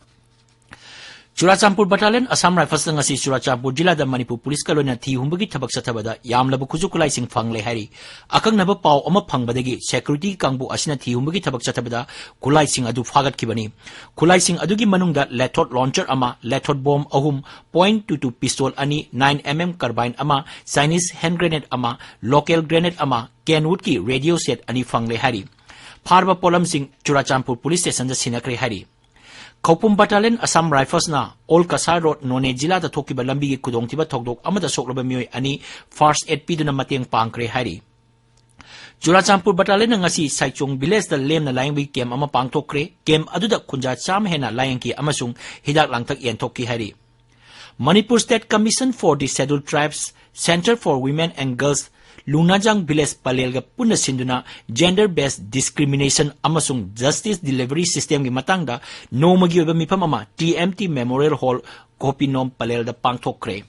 ꯆꯨꯔꯥꯆꯥꯟꯄꯨꯔ ꯕꯇꯥꯂꯤꯌꯟ ꯑꯁꯥꯝ ꯔꯥꯏꯐꯜꯁꯅ ꯉꯁꯤ ꯆꯨꯔꯥꯆꯥꯟꯄꯨꯔ ꯖꯤꯂꯥꯗ ꯃꯅꯤꯄꯨꯔ ꯄꯨꯂꯤꯁꯀ ꯂꯣꯏꯅꯅ ꯊꯤ ꯍꯨꯝꯕꯒꯤ ꯊꯕꯛ ꯆꯠꯊꯕꯗ ꯌꯥꯝꯂꯕ ꯈꯨꯠꯁꯨ ꯈꯨꯠꯂꯥꯏꯁꯤꯡ ꯐꯪꯂꯦ ꯍꯥꯏꯔꯤ꯫ ꯑꯀꯛꯅꯕ ꯄꯥꯎ ꯑꯃ ꯐꯪꯕꯗꯒꯤ ꯁꯦꯀ꯭ꯌꯨꯔꯤꯇꯤ ꯀꯥꯡꯕꯨ ꯑꯁꯤꯅ ꯊꯤ ꯍꯨꯝꯕꯒꯤ ꯊꯕꯛ ꯆꯠꯊꯕꯗ ꯈꯨꯠꯂꯥꯏꯁꯤꯡ ꯑꯗꯨ ꯐꯥꯒꯠꯈꯤꯕꯅꯤ꯫ ꯈꯨꯠꯂꯥꯏꯁꯤꯡ ꯑꯗꯨꯒꯤ ꯃꯅꯨꯡꯗ ꯂꯦꯊꯣꯠ ꯂꯣꯟꯆꯔ ꯑꯃ, ꯂꯦꯊꯣꯠ ꯕꯣꯝ ꯑꯍꯨꯝ, ꯄꯣꯏꯟꯠ ꯇꯨ ꯇꯨ ꯄꯤꯁꯇꯣꯜ ꯑꯅꯤ, ꯅꯥꯏꯟ ꯑꯦꯝ ꯑꯦꯝ ꯀꯥꯔꯕꯥꯏꯟ ꯑꯃ, ꯆꯥꯏꯅꯤꯁ ꯍꯦꯟ ꯒ꯭ꯔꯦꯅꯦꯗ ꯑꯃ, ꯂꯣꯀꯦꯜ ꯒ꯭ꯔꯦꯅꯦꯗ ꯑꯃ, ꯀꯦꯟꯋꯨꯗꯀꯤ ꯔꯦꯗꯤꯑꯣ ꯁꯦꯠ ꯑꯅꯤ ꯐꯪꯂꯦ ꯍꯥꯏꯔꯤ꯫ ꯐꯥꯔꯕ ꯄꯣꯠꯂꯝꯁꯤꯡ ꯆꯨꯔꯥꯆꯥꯟꯄꯨꯔ ꯄꯨꯂꯤꯁ ꯁ꯭ꯇꯦꯁꯟꯗ ꯁꯤꯟꯅꯈ꯭ꯔꯦ ꯍꯥꯏꯔꯤ꯫ ꯈꯧꯄꯨꯝ ꯕꯇꯥꯂꯤꯌꯟ ꯑꯁꯥꯝ ꯔꯥꯏꯐꯜꯁꯅ ꯑꯣꯜ ꯀꯁꯥꯔ ꯔꯣꯗ ꯅꯣꯅꯦ ꯖꯤꯂꯥꯗ ꯊꯣꯛꯈꯤꯕ ꯂꯝꯕꯤꯒꯤ ꯈꯨꯗꯣꯡꯊꯤꯕ ꯊꯧꯗꯣꯛ ꯑꯃꯗ ꯁꯣꯛꯂꯕ ꯃꯤꯑꯣꯏ ꯑꯅꯤ ꯐꯥꯔꯁ ꯑꯦꯗ ꯄꯤꯗꯨꯅ ꯃꯇꯦꯡ ꯄꯥꯡꯈ꯭ꯔꯦ ꯍꯥꯏꯔꯤ꯫ ꯆꯨꯔꯥꯆꯥꯟꯄꯨꯔ ꯕꯇꯥꯂꯤꯌꯟꯅ ꯉꯁꯤ ꯁꯥꯏꯆꯣꯡ ꯚꯤꯂꯦꯖꯇ ꯂꯦꯝꯅ ꯂꯥꯌꯦꯡꯕꯒꯤ ꯀꯦꯝ ꯑꯃ ꯄꯥꯡꯊꯣꯛꯈ꯭ꯔꯦ꯫ ꯀꯦꯝ ꯑꯗꯨꯗ ꯈꯨꯟꯖꯥ ꯆꯥꯝꯃ ꯍꯦꯟꯅ ꯂꯥꯌꯦꯡꯈꯤ ꯑꯃꯁꯨꯡ ꯍꯤꯗꯥꯛ ꯂꯥꯡꯊꯛ ꯌꯦꯟꯊꯣꯛꯈꯤ ꯍꯥꯏꯔꯤ꯫ Manipur State Commission for the Scheduled Tribes, Centre for Women and Girls, Lunajang village ꯄꯂꯦꯜꯒ ꯄꯨꯟꯅ ꯁꯤꯟꯗꯨꯅ ꯖꯦꯟꯗꯔ ꯕꯦꯁ ꯗꯤꯁꯀ꯭ꯔꯤꯃꯤꯅꯦꯁꯟ ꯑꯃꯁꯨꯡ ꯖꯁꯇꯤꯁ ꯗꯤꯂꯤꯚꯔꯤ ꯁꯤꯁꯇꯦꯝꯒꯤ ꯃꯇꯥꯡꯗ ꯅꯣꯡꯃꯒꯤ ꯑꯣꯏꯕ ꯃꯤꯐꯝ ꯑꯃ T M T memorial hall, Gopinom ꯄꯂꯦꯜꯗ ꯄꯥꯡꯊꯣꯛꯈ꯭ꯔꯦ꯫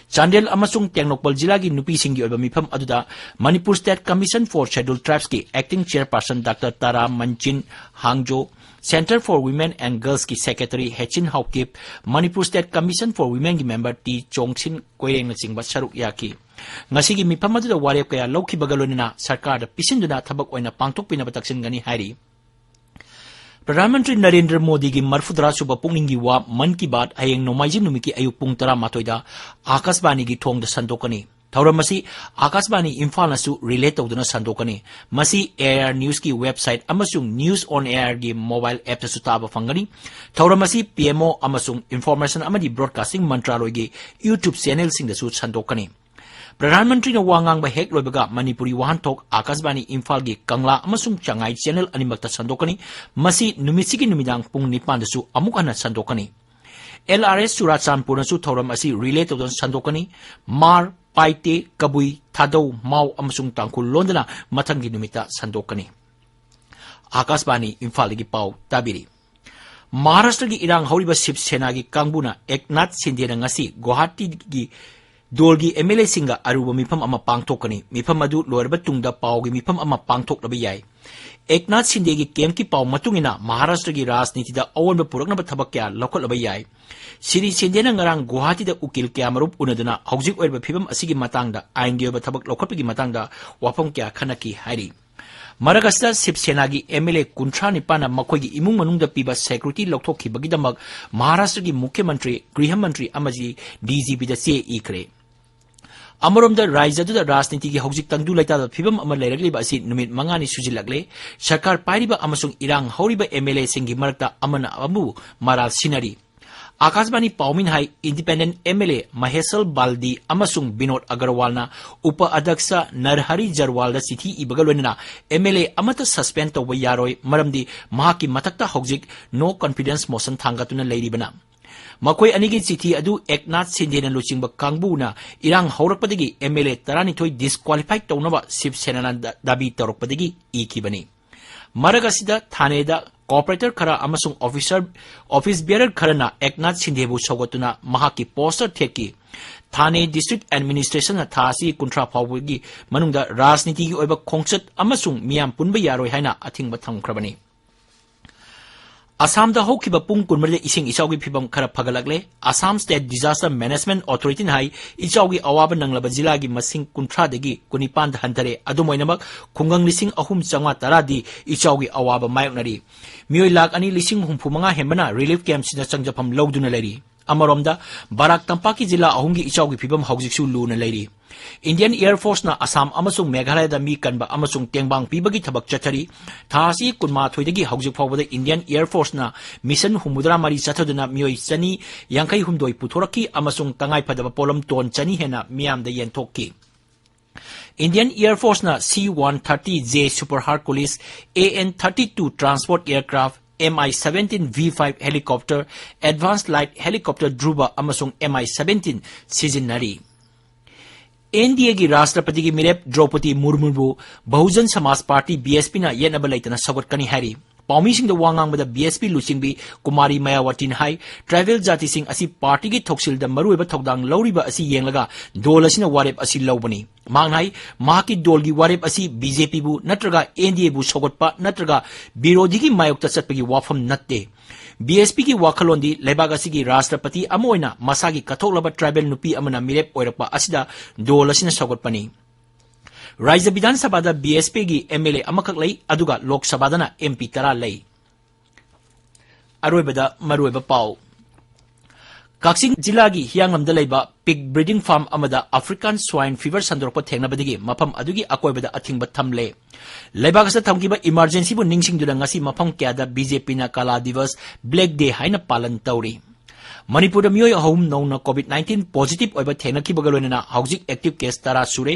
ꯆꯥꯟꯗꯦꯜ ꯑꯃꯁꯨꯡ ꯇꯦꯡꯅꯧꯄꯜ ꯖꯤꯂꯥꯒꯤ ꯅꯨꯄꯤꯁꯤꯡꯒꯤ ꯑꯣꯏꯕ ꯃꯤꯐꯝ ꯑꯗꯨꯗ Manipur State Commission for Scheduled Tribes ꯀꯤ Acting Chairperson Doctor Tara Manchin Hangjo, Center for Women and Girls ꯀꯤ Secretary Hechin Haokip, Manipur State Commission for Women ꯒꯤ member T Chongsin ꯀꯣꯏꯔꯦꯡꯅꯆꯤꯡꯕ ꯁꯔꯨꯛ ꯌꯥꯈꯤ꯫ ꯉꯁꯤꯒꯤ ꯃꯤꯐꯝ ꯑꯗꯨꯗ ꯋꯥꯔꯦꯞ ꯀꯌꯥ ꯂꯧꯈꯤꯕꯒ ꯂꯣꯏꯅꯅ ꯁꯔꯀꯥꯔꯗ ꯄꯤꯁꯤꯟꯗꯨꯅ ꯊꯕꯛ ꯑꯣꯏꯅ ꯄꯥꯡꯊꯣꯛꯄꯤꯅꯕ ꯇꯛꯁꯤꯟꯒꯅꯤ ꯍꯥꯏꯔꯤ꯫ ꯄ꯭ꯔꯙꯥꯟ ꯃꯟꯇ꯭ꯔꯤ ꯅꯔꯦꯟꯗ꯭ꯔ ꯃꯣꯗꯤꯒꯤ ꯃꯔꯐꯨꯇꯔꯥ ꯁꯨꯕ ꯄꯨꯛꯅꯤꯡꯒꯤ ꯋꯥ ꯃꯟ ꯀꯤ ꯕꯥꯠ ꯍꯌꯦꯡ ꯅꯣꯡꯃꯥꯏꯖꯤꯡ ꯅꯨꯃꯤꯠꯀꯤ ꯑꯌꯨꯛ ꯄꯨꯡ ꯇꯔꯥꯃꯥꯊꯣꯏꯗ ꯑꯥꯀꯥꯁꯕꯥꯅꯤꯒꯤ ꯊꯣꯡꯗ ꯁꯟꯗꯣꯛꯀꯅꯤ꯫ ꯊꯧꯔꯝ ꯑꯁꯤ ꯑꯥꯀꯥꯁꯕꯥꯅꯤ ꯏꯝꯐꯥꯜꯅꯁꯨ relay ꯇꯧꯗꯨꯅ ꯁꯟꯗꯣꯛꯀꯅꯤ꯫ ꯃꯁꯤ AIR News ꯀꯤ website ꯑꯃꯁꯨꯡ News on AIR ꯒꯤ mobile app ꯇꯁꯨ ꯇꯥꯕ ꯐꯪꯒꯅꯤ꯫ ꯊꯧꯔꯝ ꯑꯁꯤ P M O ꯑꯃꯁꯨꯡ Information ꯑꯃꯗꯤ Broadcasting ꯃꯟꯇ꯭ꯔꯥꯂꯣꯏꯒꯤ YouTube channel ꯁꯤꯡꯗꯁꯨ ꯁꯟꯗꯣꯛꯀꯅꯤ꯫ ꯄ꯭ꯔꯙꯥꯟ ꯃꯟꯇ꯭ꯔꯤꯅ ꯋꯥ ꯉꯥꯡꯕ ꯍꯦꯛ ꯂꯣꯏꯕꯒ ꯃꯅꯤꯄꯨꯔꯤ ꯋꯥꯍꯟꯊꯣꯛ ꯑꯥꯀꯥꯁꯕꯥꯅꯤ ꯏꯝꯐꯥꯜꯒꯤ ꯀꯪꯂꯥ ꯑꯃꯁꯨꯡ ꯆꯉꯥꯏ channel ꯑꯅꯤꯃꯛꯇ ꯁꯟꯗꯣꯛꯀꯅꯤ꯫ ꯃꯁꯤ ꯅꯨꯃꯤꯠꯁꯤꯒꯤ ꯅꯨꯃꯤꯗꯥꯡ ꯄꯨꯡ ꯅꯤꯄꯥꯟꯗꯁꯨ ꯑꯃꯨꯛ ꯍꯟꯅ ꯁꯟꯗꯣꯛꯀꯅꯤ꯫ L R S ꯆꯨꯔꯥꯆꯥꯟꯄꯨꯔꯅꯁꯨ ꯊꯧꯔꯝ ꯑꯁꯤ relay ꯇꯧꯗꯨꯅ ꯁꯟꯗꯣꯛꯀꯅꯤ꯫ ꯃꯥꯔ, ꯄꯥꯏꯇꯦ, ꯀꯕꯨꯏ, ꯊꯥꯗꯧ, ꯃꯥꯎ ꯑꯃꯁꯨꯡ ꯇꯥꯡꯈꯨꯜ ꯂꯣꯟꯗꯅ ꯃꯊꯪꯒꯤ ꯅꯨꯃꯤꯠꯇ ꯁꯟꯗꯣꯛꯀꯅꯤ꯫ ꯑꯥꯀꯥꯁꯕꯥꯅꯤ ꯏꯝꯐꯥꯜꯗꯒꯤ ꯄꯥꯎ ꯇꯥꯕꯤꯔꯤ꯫ ꯃꯍꯥꯔꯥꯁꯇ꯭ꯔꯒꯤ ꯏꯔꯥꯡ ꯍꯧꯔꯤꯕ ꯁꯤꯕ ꯁꯦꯅꯥꯒꯤ ꯀꯥꯡꯕꯨꯅ ꯑꯦꯛꯅꯥꯊ ꯁꯤꯟꯗꯦꯅ ꯉꯁꯤ ꯒꯨꯋꯥꯍꯥꯇꯤꯒꯤ ꯗꯣꯜꯒꯤ M L A ꯁꯤꯡꯒ ꯑꯔꯨꯕ ꯃꯤꯐꯝ ꯑꯃ ꯄꯥꯡꯊꯣꯛꯀꯅꯤ꯫ ꯃꯤꯐꯝ ꯑꯗꯨ ꯂꯣꯏꯔꯕ ꯇꯨꯡꯗ ꯄꯥꯎꯒꯤ ꯃꯤꯐꯝ ꯑꯃ ꯄꯥꯡꯊꯣꯛꯂꯕ ꯌꯥꯏ꯫ ꯑꯦꯛꯅꯥꯊ ꯁꯤꯟꯗꯦꯒꯤ camp ꯀꯤ ꯄꯥꯎ ꯃꯇꯨꯡ ꯏꯟꯅ ꯃꯍꯥꯔꯥꯁꯇ꯭ꯔꯒꯤ ꯔꯥꯖꯅꯤꯇꯤꯗ ꯑꯑꯣꯟꯕ ꯄꯨꯔꯛꯅꯕ ꯊꯕꯛ ꯀꯌꯥ ꯂꯧꯈꯠꯂꯕ ꯌꯥꯏ꯫ ꯁꯤꯔꯤ ꯁꯤꯟꯗꯦꯅ ꯉꯔꯥꯡ ꯒꯨꯋꯥꯍꯥꯇꯤꯗ ꯎꯀꯤꯜ ꯀꯌꯥꯃꯔꯨꯝ ꯎꯅꯗꯨꯅ ꯍꯧꯖꯤꯛ ꯑꯣꯏꯔꯤꯕ ꯐꯤꯕꯝ ꯑꯁꯤꯒꯤ ꯃꯇꯥꯡꯗ ꯑꯥꯏꯟꯒꯤ ꯑꯣꯏꯕ ꯊꯕꯛ ꯂꯧꯈꯠꯄꯒꯤ ꯃꯇꯥꯡꯗ ꯋꯥꯐꯝ ꯀꯌꯥ ꯈꯟꯅꯈꯤ ꯍꯥꯏꯔꯤ꯫ ꯃꯔꯛ ꯑꯁꯤꯗ ꯁꯤꯕ ꯁꯦꯅꯥꯒꯤ M L A ꯀꯨꯟꯊ꯭ꯔꯥ ꯅꯤꯄꯥꯟꯅ ꯃꯈꯣꯏꯒꯤ ꯏꯃꯨꯡ ꯃꯅꯨꯡꯗ ꯄꯤꯕ security ꯂꯧꯊꯣꯛꯈꯤꯕꯒꯤꯗꯃꯛ ꯃꯍꯥꯔꯥꯁꯇ꯭ꯔꯒꯤ ꯃꯨꯈ꯭ꯌ ꯃꯟꯇ꯭ꯔꯤ, ꯒ꯭ꯔꯤꯍ ꯃꯟꯇ꯭ꯔꯤ ꯑꯃꯗꯤ D G P ꯗ ꯆꯦ ꯏꯈ꯭ꯔꯦ꯫ ꯑꯃꯔꯣꯝꯗ ꯔꯥꯖ꯭ꯌ ꯑꯗꯨꯗ ꯔꯥꯖꯅꯤꯇꯤꯒꯤ ꯍꯧꯖꯤꯛ ꯇꯪꯗꯨ ꯂꯩꯇꯥꯗꯕ ꯐꯤꯕꯝ ꯑꯃ ꯂꯩꯔꯛꯂꯤꯕ ꯑꯁꯤ ꯅꯨꯃꯤꯠ ꯃꯉꯥꯅꯤ ꯁꯨꯖꯤꯜꯂꯛꯂꯦ꯫ ꯁꯔꯀꯥꯔ ꯄꯥꯏꯔꯤꯕ ꯑꯃꯁꯨꯡ ꯏꯔꯥꯡ ꯍꯧꯔꯤꯕ M L A ꯁꯤꯡꯒꯤ ꯃꯔꯛꯇ ꯑꯃꯅ ꯑꯃꯕꯨ ꯃꯔꯥꯜ ꯁꯤꯟꯅꯔꯤ꯫ ꯑꯥꯀꯥꯁꯕꯥꯅꯤ ꯄꯥꯎꯃꯤꯅ ꯍꯥꯏ, independent M L A ꯃꯍꯦꯁꯜ ꯕꯥꯜꯗꯤ ꯑꯃꯁꯨꯡ ꯕꯤꯅꯣꯗ ꯑꯒꯔꯋꯥꯜꯅ ꯎꯄ ꯑꯙ꯭ꯌꯛꯁ ꯅꯔꯍꯔꯤ ꯖꯔꯋꯥꯜꯗ ꯆꯤꯊꯤ ꯏꯕꯒ ꯂꯣꯏꯅꯅ M L A ꯑꯃꯠꯇ suspend ꯇꯧꯕ ꯌꯥꯔꯣꯏ, ꯃꯔꯝꯗꯤ ꯃꯍꯥꯛꯀꯤ ꯃꯊꯛꯇ ꯍꯧꯖꯤꯛ no confidence motion ꯊꯥꯡꯒꯠꯇꯨꯅ ꯂꯩꯔꯤꯕꯅ꯫ ꯃꯈꯣꯏ ꯑꯅꯤꯒꯤ ꯆꯤꯊꯤ ꯑꯗꯨ ꯑꯦꯛꯅꯥꯊ ꯁꯤꯟꯗꯦꯅ ꯂꯨꯆꯤꯡꯕ ꯀꯥꯡꯕꯨꯅ ꯏꯔꯥꯡ ꯍꯧꯔꯛꯄꯗꯒꯤ M L A ꯇꯔꯥꯅꯤꯊꯣꯏ disqualify ꯇꯧꯅꯕ ꯁꯤꯕ ꯁꯦꯅꯥꯅ ꯗ-, ꯗꯥꯕꯤ ꯇꯧꯔꯛꯄꯗꯒꯤ ꯏꯈꯤꯕꯅꯤ꯫ ꯃꯔꯛ ꯑꯁꯤꯗ ꯊꯥꯅꯦꯗ corporator ꯈꯔ ꯑꯃꯁꯨꯡ officer, office bearer ꯈꯔꯅ ꯑꯦꯛꯅꯥꯊ ꯁꯤꯟꯗꯦꯕꯨ ꯁꯧꯒꯠꯇꯨꯅ ꯃꯍꯥꯛꯀꯤ poster ꯊꯦꯠꯈꯤ꯫ ꯊꯥꯅꯦ district administrationꯅ ꯊꯥ ꯑꯁꯤ ꯀꯨꯟꯊ꯭ꯔꯥ ꯐꯥꯎꯕꯒꯤ ꯃꯅꯨꯡꯗ ꯔꯥꯖꯅꯤꯇꯤꯒꯤ ꯑꯣꯏꯕ ꯈꯣꯡꯆꯠ ꯑꯃꯁꯨꯡ ꯃꯤꯌꯥꯝ ꯄꯨꯟꯕ ꯌꯥꯔꯣꯏ ꯍꯥꯏꯅ ꯑꯊꯤꯡꯕ ꯊꯝꯈ꯭ꯔꯕꯅꯤ꯫ ꯑꯁꯥꯝꯗ ꯍꯧꯈꯤꯕ ꯄꯨꯡ ꯀꯨꯟꯃꯔꯤꯗ ꯏꯁꯤꯡ ꯏꯆꯥꯎꯒꯤ ꯐꯤꯕꯝ ꯈꯔ ꯐꯒꯠꯂꯛꯂꯦ꯫ Assam State Disaster Management Authorityꯅ ꯍꯥꯏ, ꯏꯆꯥꯎꯒꯤ ꯑꯋꯥꯕ ꯅꯪꯂꯕ ꯖꯤꯂꯥꯒꯤ ꯃꯁꯤꯡ ꯀꯨꯟꯊ꯭ꯔꯥꯗꯒꯤ ꯀꯨꯟꯅꯤꯄꯥꯟꯗ ꯍꯟꯊꯔꯦ꯫ ꯑꯗꯨꯝ ꯑꯣꯏꯅꯃꯛ, ꯈꯨꯡꯒꯪ ꯂꯤꯁꯤꯡ ꯑꯍꯨꯝ ꯆꯥꯝꯃꯉꯥ ꯇꯔꯥꯗꯤ ꯏꯆꯥꯎꯒꯤ ꯑꯋꯥꯕ ꯃꯥꯌꯣꯛꯅꯔꯤ꯫ ꯃꯤꯑꯣꯏ ꯂꯥꯈ ꯑꯅꯤ ꯂꯤꯁꯤꯡ ꯍꯨꯝꯐꯨ ꯃꯉꯥ ꯍꯦꯟꯕꯅ relief campꯁꯤꯡꯗ ꯆꯪꯖꯐꯝ ꯂꯧꯗꯨꯅ ꯂꯩꯔꯤ꯫ ꯑꯃꯔꯣꯝꯗ, ꯕꯔꯥꯛ ꯇꯝꯄꯥꯛꯀꯤ ꯖꯤꯂꯥ ꯑꯍꯨꯝꯒꯤ ꯏꯆꯥꯎꯒꯤ ꯐꯤꯕꯝ ꯍꯧꯖꯤꯛꯁꯨ ꯂꯨꯅ ꯂꯩꯔꯤ꯫ Indian Air Forceꯅ ꯑꯁꯥꯝ ꯑꯃꯁꯨꯡ ꯃꯦꯘꯥꯂꯌꯗ ꯃꯤ ꯀꯟꯕ ꯑꯃꯁꯨꯡ ꯇꯦꯡꯕꯥꯡ ꯄꯤꯕꯒꯤ ꯊꯕꯛ ꯆꯠꯊꯔꯤ꯫ ꯊꯥ ꯑꯁꯤ ꯀꯨꯟꯃꯥꯊꯣꯏꯗꯒꯤ ꯍꯧꯖꯤꯛ ꯐꯥꯎꯕꯗ Indian Air Forceꯅ mission ꯍꯨꯝꯐꯨꯇꯔꯥ ꯃꯔꯤ ꯆꯠꯊꯗꯨꯅ ꯃꯤꯑꯣꯏ ꯆꯅꯤ ꯌꯥꯡꯈꯩ ꯍꯨꯝꯗꯣꯏ ꯄꯨꯊꯣꯔꯛꯈꯤ ꯑꯃꯁꯨꯡ ꯇꯉꯥꯏ ꯐꯗꯕ ꯄꯣꯠꯂꯝ ton ꯆꯅꯤ ꯍꯦꯟꯅ ꯃꯤꯌꯥꯝꯗ ꯌꯦꯟꯊꯣꯛꯈꯤ꯫ Indian Air Forceꯅ C one thirty J Super Hercules, A N thirty-two transport aircraft, M I seventeen V five helicopter, advanced light helicopter Dhruva ꯑꯃꯁꯨꯡ M I seventeen ꯁꯤꯖꯤꯟꯅꯔꯤ꯫ NDAꯒꯤ ꯔꯥꯁꯇ꯭ꯔꯄꯇꯤꯒꯤ ꯃꯤꯔꯦꯞ ꯗ꯭ꯔꯧꯄꯗꯤ ꯃꯨꯔꯃꯨꯕꯨ ꯕꯍꯨꯖꯟ ꯁꯃꯥꯖ ꯄꯥꯔꯇꯤ, BSPꯅ ꯌꯦꯠꯅꯕ ꯂꯩꯇꯅ ꯁꯧꯒꯠꯀꯅꯤ ꯍꯥꯏꯔꯤ꯫ ꯄꯥꯎꯃꯤꯁꯤꯡꯗ ꯋꯥ ꯉꯥꯡꯕꯗ BSP ꯂꯨꯆꯤꯡꯕꯤ ꯀꯨꯃꯥꯔꯤ ꯃꯌꯥꯋꯇꯤꯅ ꯍꯥꯏ, tribal ꯖꯥꯇꯤꯁꯤꯡ ꯑꯁꯤ ꯄꯥꯔꯇꯤꯒꯤ ꯊꯧꯁꯤꯜꯗ ꯃꯔꯨꯑꯣꯏꯕ ꯊꯧꯗꯥꯡ ꯂꯧꯔꯤꯕ ꯑꯁꯤ ꯌꯦꯡꯂꯒ ꯗꯣꯜ ꯑꯁꯤꯅ ꯋꯥꯔꯦꯞ ꯑꯁꯤ ꯂꯧꯕꯅꯤ꯫ ꯃꯍꯥꯛꯅ ꯍꯥꯏ, ꯃꯍꯥꯛꯀꯤ ꯗꯣꯜꯒꯤ ꯋꯥꯔꯦꯞ ꯑꯁꯤ BJPꯕꯨ ꯅꯠꯇ꯭ꯔꯒ NDAꯕꯨ ꯁꯧꯒꯠꯄ ꯅꯠꯇ꯭ꯔꯒ ꯕꯤꯔꯣꯙꯤꯒꯤ ꯃꯥꯌꯣꯛꯇ ꯆꯠꯄꯒꯤ ꯋꯥꯐꯝ ꯅꯠꯇꯦ꯫ BSPꯒꯤ ꯋꯥꯈꯜꯂꯣꯟꯗꯤ ꯂꯩꯕꯥꯛ ꯑꯁꯤꯒꯤ ꯔꯥꯁꯇ꯭ꯔꯄꯇꯤ ꯑꯃ ꯑꯣꯏꯅ ꯃꯁꯥꯒꯤ ꯀꯠꯊꯣꯛꯂꯕ tribal ꯅꯨꯄꯤ ꯑꯃꯅ ꯃꯤꯔꯦꯞ ꯑꯣꯏꯔꯛꯄ ꯑꯁꯤꯗ ꯗꯣꯜ ꯑꯁꯤꯅ ꯁꯧꯒꯠꯄꯅꯤ꯫ ꯔꯥꯖ꯭ꯌ ꯕꯤꯙꯥꯟ ꯁꯚꯥꯗ BSPꯒꯤ MLA ꯑꯃꯈꯛ ꯂꯩ, ꯑꯗꯨꯒ ꯂꯣꯛ ꯁꯚꯥꯗꯅ MP ꯇꯔꯥ ꯂꯩ꯫ ꯑꯔꯣꯏꯕꯗ ꯃꯔꯨꯑꯣꯏꯕ ꯄꯥꯎ꯫ ꯀꯛꯆꯤꯡ ꯖꯤꯂꯥꯒꯤ ꯍꯤꯌꯥꯡꯂꯝꯗ ꯂꯩꯕ pig breeding farm ꯑꯃꯗ African swine fever ꯁꯟꯗꯣꯔꯛꯄ ꯊꯦꯡꯅꯕꯗꯒꯤ ꯃꯐꯝ ꯑꯗꯨꯒꯤ ꯑꯀꯣꯏꯕꯗ ꯑꯊꯤꯡꯕ ꯊꯝꯂꯦ꯫ ꯂꯩꯕꯥꯛ ꯑꯁꯤꯗ ꯊꯝꯈꯤꯕ emergencyꯕꯨ ꯅꯤꯡꯁꯤꯡꯗꯨꯅ ꯉꯁꯤ ꯃꯐꯝ ꯀꯌꯥꯗ BJPꯅ ꯀꯥꯂꯥ ꯗꯤꯕꯁ, Black Day ꯍꯥꯏꯅ ꯄꯥꯂꯟ ꯇꯧꯔꯤ꯫ ꯃꯅꯤꯄꯨꯔꯗ ꯃꯤꯑꯣꯏ ꯑꯍꯨꯝ ꯅꯧꯅ COVID nineteen positive ꯑꯣꯏꯕ ꯊꯦꯡꯅꯈꯤꯕꯒ ꯂꯣꯏꯅꯅ ꯍꯧꯖꯤꯛ active case ꯇꯔꯥ ꯁꯨꯔꯦ꯫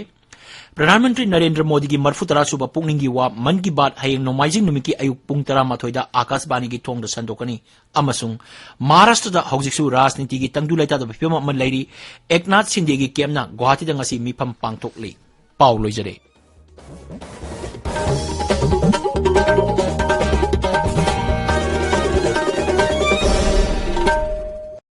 ꯄ꯭ꯔꯙꯥꯟ ꯃꯟꯇ꯭ꯔꯤ ꯅꯔꯦꯟꯗ꯭ꯔ ꯃꯣꯗꯤꯒꯤ ꯃꯔꯤꯐꯨ ꯇꯔꯥ ꯁꯨꯕ ꯄꯨꯛꯅꯤꯡꯒꯤ ꯋꯥ ꯃꯟ ꯀꯤ ꯕꯥꯠ ꯍꯌꯦꯡ ꯅꯣꯡꯃꯥꯏꯖꯤꯡ ꯅꯨꯃꯤꯠꯀꯤ ꯑꯌꯨꯛ ꯄꯨꯡ ꯇꯔꯥꯃꯥꯊꯣꯏꯗ ꯑꯥꯀꯥꯁꯕꯥꯅꯤꯒꯤ ꯊꯣꯡꯗ ꯁꯟꯗꯣꯛꯀꯅꯤ꯫ ꯑꯃꯁꯨꯡ ꯃꯍꯥꯔꯥꯁꯇ꯭ꯔꯗ ꯍꯧꯖꯤꯛꯁꯨ ꯔꯥꯖꯅꯤꯇꯤꯒꯤ ꯇꯪꯗꯨ ꯂꯩꯇꯥꯗꯕ ꯐꯤꯕꯝ ꯑꯃ ꯂꯩꯔꯤ꯫ ꯑꯦꯛꯅꯥꯊ ꯁꯤꯟꯗꯦꯒꯤ campꯅ ꯒꯨꯋꯥꯍꯥꯇꯤꯗ ꯉꯁꯤ ꯃꯤꯐꯝ ꯄꯥꯡꯊꯣꯛꯂꯤ꯫ ꯄꯥꯎ ꯂꯣꯏꯖꯔꯦ꯫